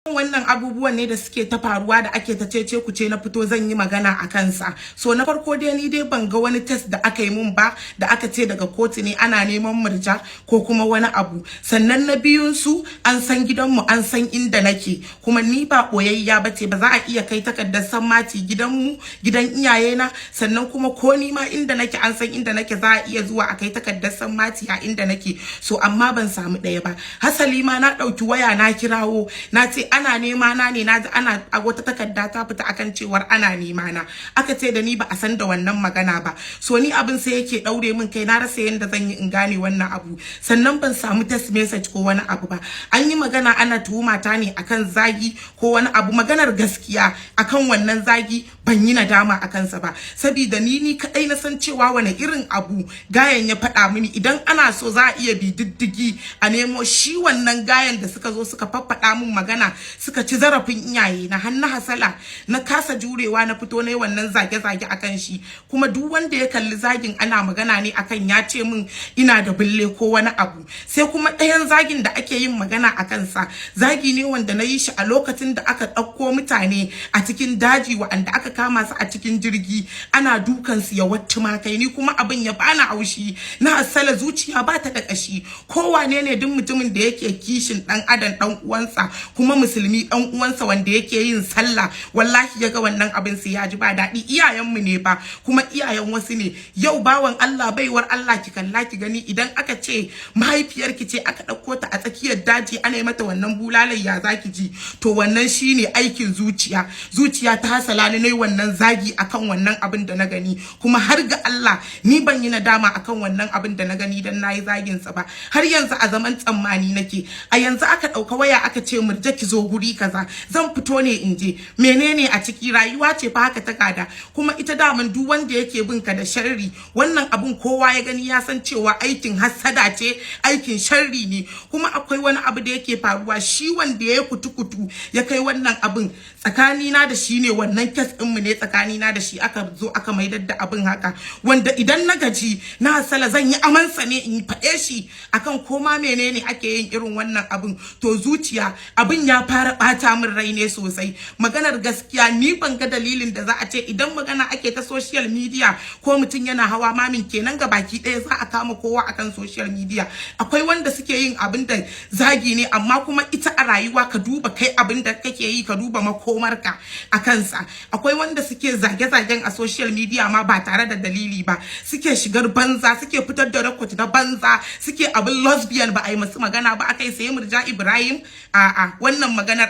Wannan abubuwan ne da suke ta faruwa da ake ta cece kuce, na fito zan yi magana a kansa. So na farko dai, ni dai ban ga wani text da aka yi mun ba da aka ce daga kotu ne ana neman Murja ko kuma wani abu. Sannan na biyun su, an san gidanmu, an san inda nake, kuma ni ba boyayya bace ba. Za a iya kai takardar sammaci gidanmu, gidan iyayena. Sannan kuma ko ni ma inda nake, an san inda nake, za a iya zuwa a kai takardar sammaci a inda nake. So amma ban samu ɗaya ba. Hasali ma na ɗauki waya na kirawo, na ce ana nema na ne, na ji ana a wata takarda ta fita akan cewar ana nema na. Aka ce da ni ba a san da wannan magana ba. So ni abin sai yake daure min kai, na rasa yanda zan yi in gane wannan abu. Sannan ban samu text message ko wani abu ba. An yi magana ana tuhuma ta ne akan zagi ko wani abu. Maganar gaskiya, akan wannan zagi ban yi nadama akan sa ba, saboda ni kadai na san cewa wani irin abu gayan ya faɗa mini. Idan ana so, za a iya bi diddigi a nemo shi wannan gayan da suka zo suka faffaɗa min magana, suka ci zarafin iyaye na, har na hasala, na kasa jurewa, na fito na yi wannan zage-zage akan shi. Kuma duk wanda ya kalli zagin, ana magana ne akan ya ce min ina da bille ko wani abu. Sai kuma ɗayan zagin da ake yin magana a kansa, zagi ne wanda na yi shi a lokacin da aka ɗauko mutane a cikin daji, wa'anda aka kama su a cikin jirgi, ana dukan su ya wattu makai. Ni kuma abin ya bani haushi, na hasala. Zuciya ba ta da ƙashi. Kowane ne, duk mutumin da yake kishin ɗan adam ɗan uwansa, kuma musulmi ɗan uwansa wanda yake yin sallah, wallahi ya ga wannan abin sai ya ji ba daɗi. Iyayenmu ne ba, kuma iyayen wasu ne. Yau bawan Allah, baiwar Allah, ki kalla ki gani, idan aka ce mahaifiyarki ce aka ɗauko ta a tsakiyar daji ana yi mata wannan bulalai, ya zaki ji? To wannan shine aikin zuciya. Zuciya ta hasala ni nayi wannan zagi akan wannan abin da na gani. Kuma har ga Allah, ni ban yi nadama akan wannan abin da na gani dan nayi zagin sa ba. Har yanzu a zaman tsammani nake. A yanzu aka ɗauka waya aka ce, "Murja, ki zo guri kaza," zan fito ne in je. Menene a ciki? Rayuwa ce fa haka ta gada. Kuma ita daman duk wanda yake bin ka da sharri, wannan abun kowa ya gani ya san cewa aikin hassada ce, aikin sharri ne. Kuma akwai wani abu da yake faruwa. Shi wanda ya kutu-kutu ya kai wannan abun, tsakanina da shi ne, wannan case ɗinmu ne tsakanina da shi. Aka zo aka maidar da abin haka, wanda idan na gaji, na hasala, zan yi amansa ne in faɗe shi akan koma menene ake yin irin wannan abin. To zuciya, abin ya fara ɓata min rai ne sosai. Maganar gaskiya, ni ban ga dalilin da za a ce idan magana ake ta social media ko mutum yana hawa mamin kenan ga baki ɗaya za a kama kowa akan social media. Akwai wanda suke yin abin da zagi ne, amma kuma ita a rayuwa ka duba kai abin da kake yi, ka duba makomarka a kansa. Akwai wanda suke zage-zagen a social media ma ba tare da dalili ba, suke shigar banza, suke fitar da record na banza, suke abin lesbian, ba a yi masu magana ba akai. Sai Murja Ibrahim? A'a, wannan maganar